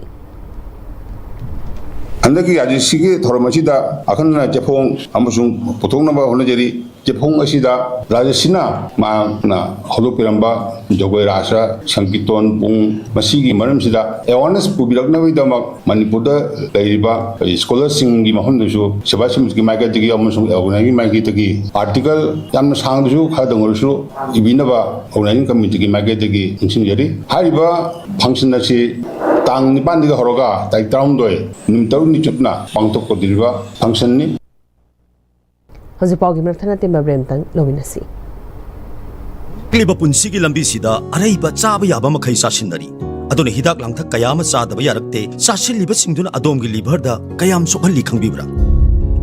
ꯍꯟꯗꯛꯀꯤ ꯔꯥꯖꯁ꯭ꯔꯤꯒꯤ ꯊꯧꯔꯝ ꯑꯁꯤꯗ ꯑꯈꯟꯅꯅ ꯆꯦꯐꯣꯡ ꯑꯃꯁꯨꯡ ꯄꯨꯊꯣꯛꯅꯕ ꯍꯣꯠꯅꯖꯔꯤ꯫ ꯆꯦꯐꯣꯡ ꯑꯁꯤꯗ ꯔꯥꯖꯁ꯭ꯔꯤꯅ ꯃꯍꯥꯛꯅ ꯍꯧꯗꯣꯛꯄꯤꯔꯝꯕ ꯖꯒꯣꯏ ꯔꯥꯁ, ꯁꯪꯀꯤꯔꯇꯣꯟ, ꯄꯨꯡ, ꯃꯁꯤꯒꯤ ꯃꯔꯝꯁꯤꯗ ꯑꯦꯋꯥꯔꯅꯦꯁ ꯄꯨꯕꯤꯔꯛꯅꯕꯒꯤꯗꯃꯛ ꯃꯅꯤꯄꯨꯔꯗ ꯂꯩꯔꯤꯕ ꯁ꯭ꯀꯣꯂꯔꯁꯤꯡꯒꯤ ꯃꯐꯝꯗꯁꯨ ꯁꯦꯕꯥ ꯁꯤꯃꯤꯁꯀꯤ ꯃꯥꯏꯀꯩꯗꯒꯤ ꯑꯃꯁꯨꯡ ꯑꯣꯔꯒꯅꯥꯏꯖꯤꯡ ꯃꯥꯏꯀꯩꯗꯒꯤ ꯑꯥꯔꯇꯤꯀꯜ ꯌꯥꯝꯅ ꯁꯥꯡꯗꯁꯨ ꯈꯔꯗꯪ ꯑꯣꯏꯔꯁꯨ ꯏꯕꯤꯅꯕ ꯑꯣꯔꯒꯅꯥꯏꯖꯤꯡ ꯀꯃꯤꯇꯤꯒꯤ ꯃꯥꯏꯀꯩꯗꯒꯤ ꯅꯤꯡꯁꯤꯡꯖꯔꯤ꯫ ꯍꯥꯏꯔꯤꯕ ꯐꯪꯁꯟ ꯑꯁꯤ ꯇꯥꯡ ꯅꯤꯄꯥꯟꯗꯒꯤ ꯍꯧꯔꯒ ꯇꯥꯔꯤꯛ ꯇꯔꯥꯍꯨꯝꯗꯣꯏ, ꯅꯨꯃꯤꯠ ꯇꯔꯨꯛꯅꯤ ꯆꯨꯞꯅ ꯄꯥꯡꯊꯣꯛꯀꯗꯧꯔꯤꯕ ꯐꯪꯁꯟꯅꯤ꯫ ꯍꯧꯖꯤꯛ ꯄꯥꯎꯒꯤ ꯃꯔꯛ ꯊꯠꯅ ꯇꯦꯟꯕ ꯕ꯭ꯔꯦꯛ ꯑꯃꯇꯪ ꯂꯧꯃꯤꯟꯅꯁꯤ꯫ ꯍꯤꯡꯂꯤꯕ ꯄꯨꯟꯁꯤꯒꯤ ꯂꯝꯕꯤꯁꯤꯗ ꯑꯔꯩꯕ ꯆꯥꯕ ꯌꯥꯕ ꯃꯈꯩ ꯆꯥꯁꯤꯟꯅꯔꯤ꯫ ꯑꯗꯨꯅ ꯍꯤꯗꯥꯛ ꯂꯥꯡꯊꯛ ꯀꯌꯥ ꯑꯃ ꯆꯥꯗꯕ ꯌꯥꯔꯛꯇꯦ꯫ ꯆꯥꯁꯤꯜꯂꯤꯕꯁꯤꯡꯗꯨꯅ ꯑꯗꯣꯝꯒꯤ ꯂꯤꯚꯔꯗ ꯀꯌꯥꯝ ꯁꯣꯛꯍꯜꯂꯤ ꯈꯪꯕꯤꯕ꯭ꯔꯥ?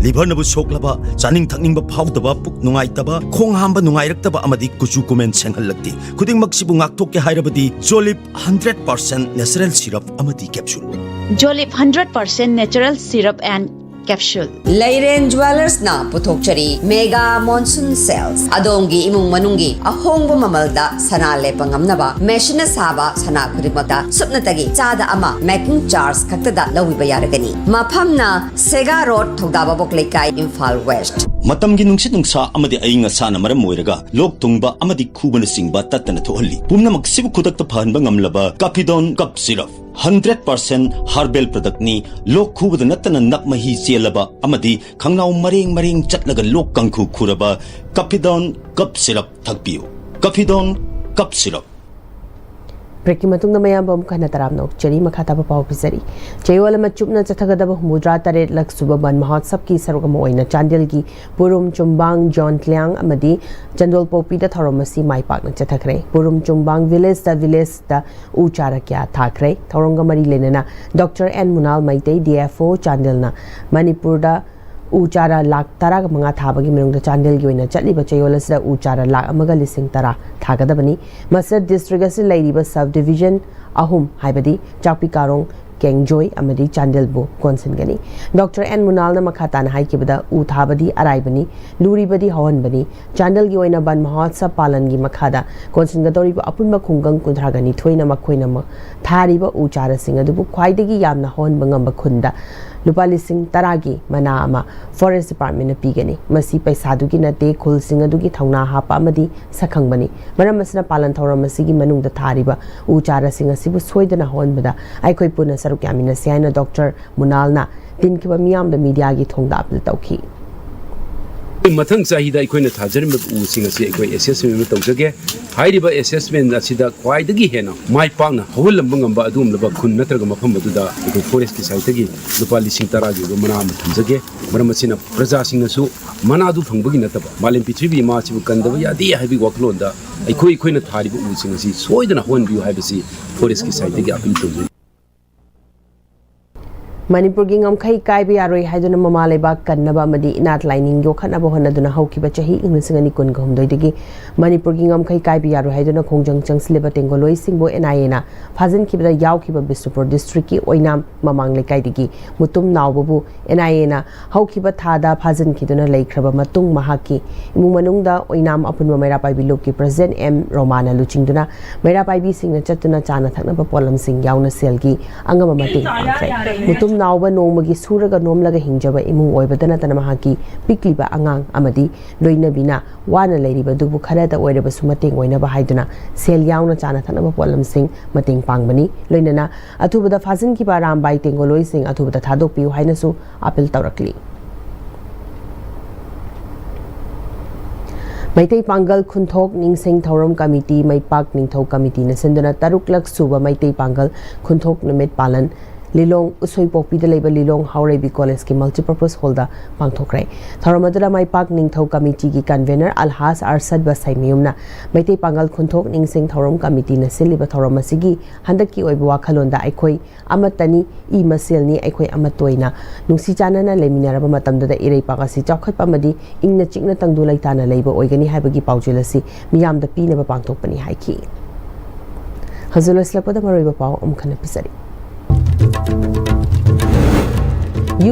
ꯂꯤꯚꯔꯅꯕꯨ ꯁꯣꯛꯂꯕ, ꯆꯥꯅꯤꯡ ꯊꯛꯅꯤꯡꯕ ꯐꯥꯎꯗꯕ, ꯄꯨꯛ ꯅꯨꯡꯉꯥꯏꯇꯕ, ꯈꯣꯡ ꯍꯥꯝꯕ ꯅꯨꯡꯉꯥꯏꯔꯛꯇꯕ ꯑꯃꯗꯤ ꯀꯨꯆꯨ ꯀꯨꯃꯦꯟ ꯁꯦꯡꯍꯜꯂꯛꯇꯦ꯫ ꯈꯨꯗꯤꯡꯃꯛꯁꯤꯕꯨ ꯉꯥꯛꯊꯣꯛꯀꯦ ꯍꯥꯏꯔꯕꯗꯤ Jolip hundred percent natural syrup ꯑꯃꯗꯤ capsule. Jolip hundred percent natural syrup and capsule. ꯂꯩꯔꯦꯟ ꯖ꯭ꯋꯦꯂꯔꯁꯅ ꯄꯨꯊꯣꯛꯆꯔꯤ ꯃꯦꯒꯥ ꯃꯣꯟꯁꯨꯟ ꯁꯦꯜꯁ꯫ ꯑꯗꯣꯝꯒꯤ ꯏꯃꯨꯡ ꯃꯅꯨꯡꯒꯤ ꯑꯍꯣꯡꯕ ꯃꯃꯜꯗ ꯁꯅꯥ ꯂꯦꯞꯄ ꯉꯝꯅꯕ ꯃꯦꯁꯤꯟꯅ ꯁꯥꯕ ꯁꯅꯥ ꯈꯨꯗꯤꯡꯃꯛꯇ ꯁꯨꯞꯅꯇꯒꯤ ꯆꯥꯗ ꯑꯃ ꯃꯦꯀꯤꯡ ꯆꯥꯔꯖ ꯈꯛꯇꯗ ꯂꯧꯕꯤꯕ ꯌꯥꯔꯒꯅꯤ꯫ ꯃꯐꯝꯅ ꯁꯦꯒꯥ ꯔꯣꯗ, ꯊꯧꯗꯥꯕꯕꯣꯛ ꯂꯩꯀꯥꯏ, ꯏꯝꯐꯥꯜ ꯋꯦꯁ꯭ꯠ꯫ ꯃꯇꯝꯒꯤ ꯅꯨꯡꯁꯤꯠ ꯅꯨꯡꯁꯥ ꯑꯃꯗꯤ ꯑꯏꯪ ꯑꯁꯥꯅ ꯃꯔꯝ ꯑꯣꯏꯔꯒ ꯂꯣꯛ ꯊꯨꯡꯕ ꯑꯃꯗꯤ ꯈꯨꯕꯅꯆꯤꯡꯕ ꯇꯠꯇꯅ ꯊꯣꯛꯍꯜꯂꯤ꯫ ꯄꯨꯝꯅꯃꯛꯁꯤꯕꯨ ꯈꯨꯗꯛꯇ ꯐꯍꯟꯕ ꯉꯝꯂꯕ ꯀꯥꯐꯤꯗꯣꯟ ꯀꯞ ꯁꯤꯔꯞ ꯍꯟꯗ꯭ꯔꯦꯠ ꯄꯥꯔꯁꯦꯟ ꯍꯔꯕꯦꯜ ꯄ꯭ꯔꯗꯛꯅꯤ꯫ ꯂꯣꯛ ꯈꯨꯕꯗ ꯅꯠꯇꯅ ꯅꯞ ꯃꯍꯤ ꯆꯦꯜꯂꯕ ꯑꯃꯗꯤ ꯈꯪꯅꯥꯎ ꯃꯔꯦꯡ ꯃꯔꯦꯡ ꯆꯠꯂꯒ ꯂꯣꯛ ꯀꯥꯡꯈꯨ ꯈꯨꯔꯕ ꯀꯥꯐꯤꯗꯣꯟ ꯀꯞ ꯁꯤꯔꯞ ꯊꯛꯄꯤꯌꯨ꯫ ꯀꯥꯐꯤꯗꯣꯟ ꯀꯞ ꯁꯤꯔꯞ꯫ ꯕ꯭ꯔꯦꯛꯀꯤ ꯃꯇꯨꯡꯗ ꯃꯌꯥꯝꯕꯨ ꯑꯃꯨꯛ ꯍꯟꯅ ꯇꯔꯥꯝꯅ ꯑꯣꯛꯆꯔꯤ꯫ ꯃꯈꯥ ꯇꯥꯕ ꯄꯥꯎ ꯄꯤꯖꯔꯤ꯫ ꯆꯌꯣꯜ ꯑꯃ ꯆꯨꯞꯅ ꯆꯠꯊꯒꯗꯕ ꯍꯨꯝꯐꯨꯇꯔꯥ ꯇꯔꯦꯠ ꯂꯛ ꯁꯨꯕ ꯕꯟ ꯃꯍꯣꯠꯁꯕꯀꯤ ꯁꯔꯨꯛ ꯑꯃ ꯑꯣꯏꯅ ꯆꯥꯟꯗꯦꯜꯒꯤ ꯄꯨꯔꯨꯝ ꯆꯨꯝꯕꯥꯡ, ꯖꯣꯟꯊ꯭ꯂꯤꯌꯥꯡ ꯑꯃꯗꯤ ꯆꯟꯗꯣꯜꯄꯣꯛꯄꯤꯗ ꯊꯧꯔꯝ ꯑꯁꯤ ꯃꯥꯏ ꯄꯥꯛꯅ ꯆꯠꯊꯈ꯭ꯔꯦ꯫ ꯄꯨꯔꯨꯝ ꯆꯨꯝꯕꯥꯡ ꯚꯤꯂꯦꯖꯇ ꯚꯤꯂꯦꯖꯇ ꯎ ꯆꯥꯔ ꯀꯌꯥ ꯊꯥꯈ꯭ꯔꯦ꯫ ꯊꯧꯔꯝꯒ ꯃꯔꯤ ꯂꯩꯅꯅ doctor N Munal Meitei, D F O ꯆꯥꯟꯗꯦꯜꯅ ꯃꯅꯤꯄꯨꯔꯗ ꯎ ꯆꯥꯔ ꯂꯥꯈ ꯇꯔꯥꯒ ꯃꯉꯥ ꯊꯥꯕꯒꯤ ꯃꯅꯨꯡꯗ ꯆꯥꯟꯗꯦꯜꯒꯤ ꯑꯣꯏꯅ ꯆꯠꯂꯤꯕ ꯆꯌꯣꯜ ꯑꯁꯤꯗ ꯎ ꯆꯥꯔ ꯂꯥꯈ ꯑꯃꯒ ꯂꯤꯁꯤꯡ ꯇꯔꯥ ꯊꯥꯒꯗꯕꯅꯤ꯫ ꯃꯁꯤꯗ ꯗꯤꯁꯇ꯭ꯔꯤꯛ ꯑꯁꯤꯗ ꯂꯩꯔꯤꯕ ꯁꯕ ꯗꯤꯚꯤꯖꯟ ꯑꯍꯨꯝ, ꯍꯥꯏꯕꯗꯤ ꯆꯥꯛꯄꯤ ꯀꯥꯔꯣꯡ, ꯀꯦꯡꯖꯣꯏ ꯑꯃꯗꯤ ꯆꯥꯟꯗꯦꯜꯕꯨ ꯀꯣꯟꯁꯤꯟꯒꯅꯤ꯫ ꯗꯣꯛꯇꯔ ꯑꯦꯟ ꯃꯨꯅꯥꯜꯅ ꯃꯈꯥ ꯇꯥꯅ ꯍꯥꯏꯈꯤꯕꯗ, ꯎ ꯊꯥꯕꯗꯤ ꯑꯔꯥꯏꯕꯅꯤ, ꯂꯨꯔꯤꯕꯗꯤ ꯍꯧꯍꯟꯕꯅꯤ꯫ ꯆꯥꯟꯗꯦꯜꯒꯤ ꯑꯣꯏꯅ ꯕꯟ ꯃꯍꯣꯠꯁꯕ ꯄꯥꯂꯟꯒꯤ ꯃꯈꯥꯗ ꯀꯣꯟꯁꯤꯟꯒꯗꯧꯔꯤꯕ ꯑꯄꯨꯟꯕ ꯈꯨꯡꯒꯪ ꯀꯨꯟꯊ꯭ꯔꯥꯒ ꯅꯤꯊꯣꯏꯅ ꯃꯈꯣꯏꯅ ꯃ-, ꯊꯥꯔꯤꯕ ꯎ ꯆꯥꯔꯁꯤꯡ ꯑꯗꯨꯕꯨ ꯈ꯭ꯋꯥꯏꯗꯒꯤ ꯌꯥꯝꯅ ꯍꯧꯍꯟꯕ ꯉꯝꯕ ꯈꯨꯟꯗ ꯂꯨꯄꯥ ꯂꯤꯁꯤꯡ ꯇꯔꯥꯒꯤ ꯃꯅꯥ ꯑꯃ ꯐꯣꯔꯦꯁ ꯗꯤꯄꯥꯔꯠꯃꯦꯟꯅ ꯄꯤꯒꯅꯤ꯫ ꯃꯁꯤ ꯄꯩꯁꯥꯗꯨꯒꯤ ꯅꯠꯇꯦ, ꯈꯨꯜꯁꯤꯡ ꯑꯗꯨꯒꯤ ꯊꯧꯅꯥ ꯍꯥꯞꯄ ꯑꯃꯗꯤ ꯁꯛꯈꯪꯕꯅꯤ꯫ ꯃꯔꯝ ꯑꯁꯤꯅ ꯄꯥꯂꯟ ꯊꯧꯔꯝ ꯑꯁꯤꯒꯤ ꯃꯅꯨꯡꯗ ꯊꯥꯔꯤꯕ ꯎ ꯆꯥꯔꯥꯁꯤꯡ ꯑꯁꯤꯕꯨ ꯁꯣꯏꯗꯅ ꯍꯧꯍꯟꯕꯗ ꯑꯩꯈꯣꯏ ꯄꯨꯟꯅ ꯁꯔꯨꯛ ꯌꯥꯃꯤꯟꯅꯁꯤ ꯍꯥꯏꯅ ꯗꯣꯛꯇꯔ ꯃꯨꯅꯥꯜꯅ ꯇꯤꯟꯈꯤꯕ ꯃꯤꯌꯥꯝꯗ ꯃꯤꯗꯤꯌꯥꯒꯤ ꯊꯣꯡꯗ ꯑꯥꯄꯤꯜ ꯇꯧꯈꯤ꯫ ꯃꯊꯪ ꯆꯍꯤꯗ ꯑꯩꯈꯣꯏꯅ ꯊꯥꯖꯔꯤꯕ ꯎꯁꯤꯡ ꯑꯁꯤ ꯑꯩꯈꯣꯏ ꯑꯦꯁꯦꯁꯃꯦꯟ ꯑꯃ ꯇꯧꯖꯒꯦ꯫ ꯍꯥꯏꯔꯤꯕ ꯑꯦꯁꯦꯁꯃꯦꯟ ꯑꯁꯤꯗ ꯈ꯭ꯋꯥꯏꯗꯒꯤ ꯍꯦꯟꯅ ꯃꯥꯏ ꯄꯥꯛꯅ ꯍꯧꯍꯜꯂꯝꯕ ꯉꯝꯕ ꯑꯗꯨꯒꯨꯝꯂꯕ ꯈꯨꯟ ꯅꯠꯇ꯭ꯔꯒ ꯃꯐꯝ ꯑꯗꯨꯗ ꯑꯩꯈꯣꯏ ꯐꯣꯔꯦꯁꯀꯤ ꯁꯥꯏꯠꯇꯒꯤ ꯂꯨꯄꯥ ꯂꯤꯁꯤꯡ ꯇꯔꯥꯒꯤ ꯑꯣꯏꯕ ꯃꯅꯥ ꯑꯃ ꯊꯝꯖꯒꯦ꯫ ꯃꯔꯝ ꯑꯁꯤꯅ ꯄ꯭ꯔꯖꯥꯁꯤꯡꯅꯁꯨ ꯃꯅꯥꯗꯨ ꯐꯪꯕꯒꯤ ꯅꯠꯇꯕ, ꯃꯥꯂꯦꯝ ꯄ꯭ꯔꯤꯊꯤꯕꯤ ꯏꯃꯥ ꯑꯁꯤꯕꯨ ꯀꯟꯗꯕ ꯌꯥꯗꯦ ꯍꯥꯏꯕꯒꯤ ꯋꯥꯈꯜꯂꯣꯟꯗ ꯑꯩꯈꯣꯏ, ꯑꯩꯈꯣꯏꯅ ꯊꯥꯔꯤꯕ ꯎꯁꯤꯡ ꯑꯁꯤ ꯁꯣꯏꯗꯅ ꯍꯧꯍꯟꯕꯤꯌꯨ ꯍꯥꯏꯕꯁꯤ ꯐꯣꯔꯦꯁꯀꯤ ꯁꯥꯏꯠꯇꯒꯤ ꯑꯥꯄꯤꯜ ꯇꯧꯖꯔꯤ꯫ ꯃꯅꯤꯄꯨꯔꯒꯤ ꯉꯝꯈꯩ ꯀꯥꯏꯕ ꯌꯥꯔꯣꯏ ꯍꯥꯏꯗꯨꯅ ꯃꯃꯥ ꯂꯩꯕꯥꯛ ꯀꯟꯅꯕ ꯑꯃꯗꯤ ꯏꯅꯥꯠ ꯂꯥꯏꯅꯤꯡ ꯌꯣꯛꯈꯠꯅꯕ ꯍꯣꯠꯅꯗꯨꯅ ꯍꯧꯈꯤꯕ ꯆꯍꯤ ꯏꯪ ꯂꯤꯁꯤꯡ ꯑꯅꯤ ꯀꯨꯟꯒ ꯍꯨꯝꯗꯣꯏꯗꯒꯤ ꯃꯅꯤꯄꯨꯔꯒꯤ ꯉꯝꯈꯩ ꯀꯥꯏꯕ ꯌꯥꯔꯣꯏ ꯍꯥꯏꯗꯨꯅ ꯈꯣꯡꯖꯪ ꯆꯪꯁꯤꯜꯂꯤꯕ ꯇꯦꯡꯒꯣꯂꯣꯏꯁꯤꯡꯕꯨ ꯑꯦꯟ ꯑꯥꯏ ꯑꯦꯅ ꯐꯥꯖꯤꯟꯈꯤꯕꯗ ꯌꯥꯎꯈꯤꯕ ꯕꯤꯁꯅꯨꯄꯨꯔ ꯗꯤꯁꯇ꯭ꯔꯤꯛꯀꯤ ꯑꯣꯏꯅꯥꯝ ꯃꯃꯥꯡ ꯂꯩꯀꯥꯏꯗꯒꯤ ꯃꯨꯇꯨꯝ ꯅꯥꯎꯕꯕꯨ ꯑꯦꯟ ꯑꯥꯏ ꯑꯦꯅ ꯍꯧꯈꯤꯕ ꯊꯥꯗ ꯐꯥꯖꯤꯟꯈꯤꯗꯨꯅ ꯂꯩꯈ꯭ꯔꯕ ꯃꯇꯨꯡ, ꯃꯍꯥꯛꯀꯤ ꯏꯃꯨꯡ ꯃꯅꯨꯡꯗ ꯑꯣꯏꯅꯥꯝ ꯑꯄꯨꯟꯕ ꯃꯩꯔꯥ ꯄꯥꯏꯕꯤ ꯂꯨꯞꯀꯤ ꯄ꯭ꯔꯁꯤꯗꯦꯟꯠ ꯑꯦꯝ ꯔꯣꯃꯥꯅ ꯂꯨꯆꯤꯡꯗꯨꯅ ꯃꯩꯔꯥ ꯄꯥꯏꯕꯤꯁꯤꯡꯅ ꯆꯠꯇꯨꯅ ꯆꯥꯅ ꯊꯛꯅꯕ ꯄꯣꯠꯂꯝꯁꯤꯡ ꯌꯥꯎꯅ ꯁꯦꯜꯒꯤ ꯑꯉꯝꯕ ꯃꯇꯦꯡ ꯄꯥꯡꯈ꯭ꯔꯦ꯫ ꯃꯨꯇꯨꯝ ꯅꯥꯎꯕ ꯅꯣꯡꯃꯒꯤ ꯁꯨꯔꯒ ꯅꯣꯝꯂꯒ ꯍꯤꯡꯖꯕ ꯏꯃꯨꯡ ꯑꯣꯏꯕꯗ ꯅꯠꯇꯅ ꯃꯍꯥꯛꯀꯤ ꯄꯤꯛꯂꯤꯕ ꯑꯉꯥꯡ ꯑꯃꯗꯤ ꯂꯣꯏꯅꯕꯤꯅ ꯋꯥꯅ ꯂꯩꯔꯤꯕ ꯑꯗꯨꯕꯨ ꯈꯔꯗ ꯑꯣꯏꯔꯕꯁꯨ ꯃꯇꯦꯡ ꯑꯣꯏꯅꯕ ꯍꯥꯏꯗꯨꯅ ꯁꯦꯜ ꯌꯥꯎꯅ ꯆꯥꯅ ꯊꯛꯅꯕ ꯄꯣꯠꯂꯝꯁꯤꯡ ꯃꯇꯦꯡ ꯄꯥꯡꯕꯅꯤ꯫ ꯂꯣꯏꯅꯅ ꯑꯊꯨꯕꯗ ꯐꯥꯖꯤꯟꯈꯤꯕ ꯑꯔꯥꯝꯕꯥꯏ ꯇꯦꯡꯒꯣꯂꯣꯏꯁꯤꯡ ꯑꯊꯨꯕꯗ ꯊꯥꯗꯣꯛꯄꯤꯌꯨ ꯍꯥꯏꯅꯁꯨ ꯑꯥꯄꯤꯜ ꯇꯧꯔꯛꯂꯤ꯫ ꯃꯩꯇꯩ ꯄꯥꯡꯒꯜ ꯈꯨꯟꯊꯣꯛ ꯅꯤꯡꯁꯤꯡ ꯊꯧꯔꯝ ꯀꯃꯤꯇꯤ, ꯃꯩꯄꯥꯛ ꯅꯤꯡꯊꯧ ꯀꯃꯤꯇꯤꯅ ꯁꯤꯟꯗꯨꯅ ꯇꯔꯨꯛꯂꯛ ꯁꯨꯕ ꯃꯩꯇꯩ ꯄꯥꯡꯒꯜ ꯈꯨꯟꯊꯣꯛ ꯅꯨꯃꯤꯠ ꯄꯥꯂꯟ ꯂꯤꯂꯣꯡ ꯎꯁꯣꯏꯄꯣꯛꯄꯤꯗ ꯂꯩꯕ ꯂꯤꯂꯣꯡ ꯍꯥꯎꯔꯩꯕꯤ ꯀꯣꯂꯦꯖꯀꯤ multipurpose hallꯗ ꯄꯥꯡꯊꯣꯛꯈ꯭ꯔꯦ꯫ ꯊꯧꯔꯝ ꯑꯗꯨꯗ ꯃꯩꯄꯥꯛ ꯅꯤꯡꯊꯧ ꯀꯃꯤꯇꯤꯒꯤ convener ꯑꯜꯍꯥꯖ ꯑꯔꯁꯗ ꯕꯁꯥꯏꯃꯌꯨꯝꯅ ꯃꯩꯇꯩ ꯄꯥꯡꯒꯜ ꯈꯨꯟꯊꯣꯛ ꯅꯤꯡꯁꯤꯡ ꯊꯧꯔꯝ ꯀꯃꯤꯇꯤꯅ ꯁꯤꯜꯂꯤꯕ ꯊꯧꯔꯝ ꯑꯁꯤꯒꯤ ꯍꯟꯗꯛꯀꯤ ꯑꯣꯏꯕ ꯋꯥꯈꯜꯂꯣꯟꯗ "ꯑꯩꯈꯣꯏ ꯑꯃꯠꯇꯅꯤ, ꯏ ꯃꯁꯦꯜꯅꯤ, ꯑꯩꯈꯣꯏ ꯑꯃꯠꯇ ꯑꯣꯏꯅ ꯅꯨꯡꯁꯤ ꯆꯥꯟꯅꯅ ꯂꯩꯃꯤꯟꯅꯔꯕ ꯃꯇꯝꯗꯗ ꯏꯔꯩꯄꯥꯛ ꯑꯁꯤ ꯆꯥꯎꯈꯠꯄ ꯑꯃꯗꯤ ꯏꯪꯅ ꯆꯤꯛꯅ ꯇꯪꯗꯨ ꯂꯩꯇꯥꯅ ꯂꯩꯕ ꯑꯣꯏꯒꯅꯤ" ꯍꯥꯏꯕꯒꯤ ꯄꯥꯎꯖꯦꯜ ꯑꯁꯤ ꯃꯤꯌꯥꯝꯗ ꯄꯤꯅꯕ ꯄꯥꯡꯊꯣꯛꯄꯅꯤ ꯍꯥꯏꯈꯤ꯫ ꯍꯧꯖꯤꯛ ꯂꯣꯏꯁꯤꯜꯂꯛꯄꯗ ꯃꯔꯨꯑꯣꯏꯕ ꯄꯥꯎ ꯑꯃꯨꯛ ꯍꯟꯅ ꯄꯤꯖꯔꯤ꯫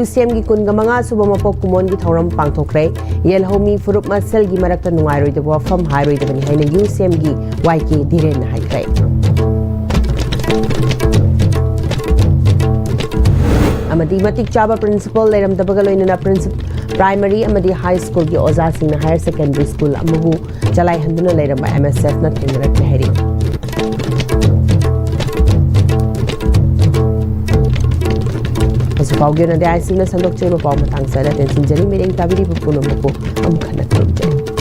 UCMꯒꯤ ꯀꯨꯟꯒ ꯃꯉꯥ ꯁꯨꯕ ꯃꯄꯣꯛ ꯀꯨꯝꯑꯣꯟꯒꯤ ꯊꯧꯔꯝ ꯄꯥꯡꯊꯣꯛꯈ꯭ꯔꯦ꯫ ꯌꯦꯜꯍꯧꯃꯤ ꯐꯨꯔꯨꯞ ꯃꯁꯦꯜꯒꯤ ꯃꯔꯛꯇ ꯅꯨꯡꯉꯥꯏꯔꯣꯏꯗꯕ ꯋꯥꯐꯝ ꯍꯥꯏꯔꯣꯏꯗꯕꯅꯤ ꯍꯥꯏꯅ UCMꯒꯤ ꯋꯥꯏ ꯀꯦ ꯙꯤꯔꯦꯟꯅ ꯍꯥꯏꯈ꯭ꯔꯦ꯫ ꯑꯃꯗꯤ ꯃꯇꯤꯛ ꯆꯥꯕ principal ꯂꯩꯔꯝꯗꯕꯒ ꯂꯣꯏꯅꯅ princi-, primary ꯑꯃꯗꯤ high schoolꯒꯤ ꯑꯣꯖꯥꯁꯤꯡꯅ higher secondary school ꯑꯃꯕꯨ ꯆꯂꯥꯏꯍꯟꯗꯨꯅ ꯂꯩꯔꯝꯕ MSFꯅ ꯊꯦꯡꯅꯔꯛꯂꯦ ꯍꯥꯏꯔꯤ꯫ ꯍꯧꯖꯤꯛ ꯐꯥꯎꯒꯤ ꯑꯣꯏꯅꯗꯤ ICUꯅ ꯁꯟꯗꯣꯛꯆꯔꯤꯕ ꯄꯥꯎ ꯃꯇꯥꯡ ꯑꯁꯤꯗ ꯇꯦꯟꯁꯤꯟꯖꯔꯤ꯫ ꯃꯤꯠꯌꯦꯡ ꯇꯥꯕꯤꯔꯤꯕ ꯄꯨꯝꯅꯃꯛꯄꯨ ꯑꯃꯨꯛ ꯍꯟꯅ ꯈꯨꯔꯨꯝꯖꯔꯤ꯫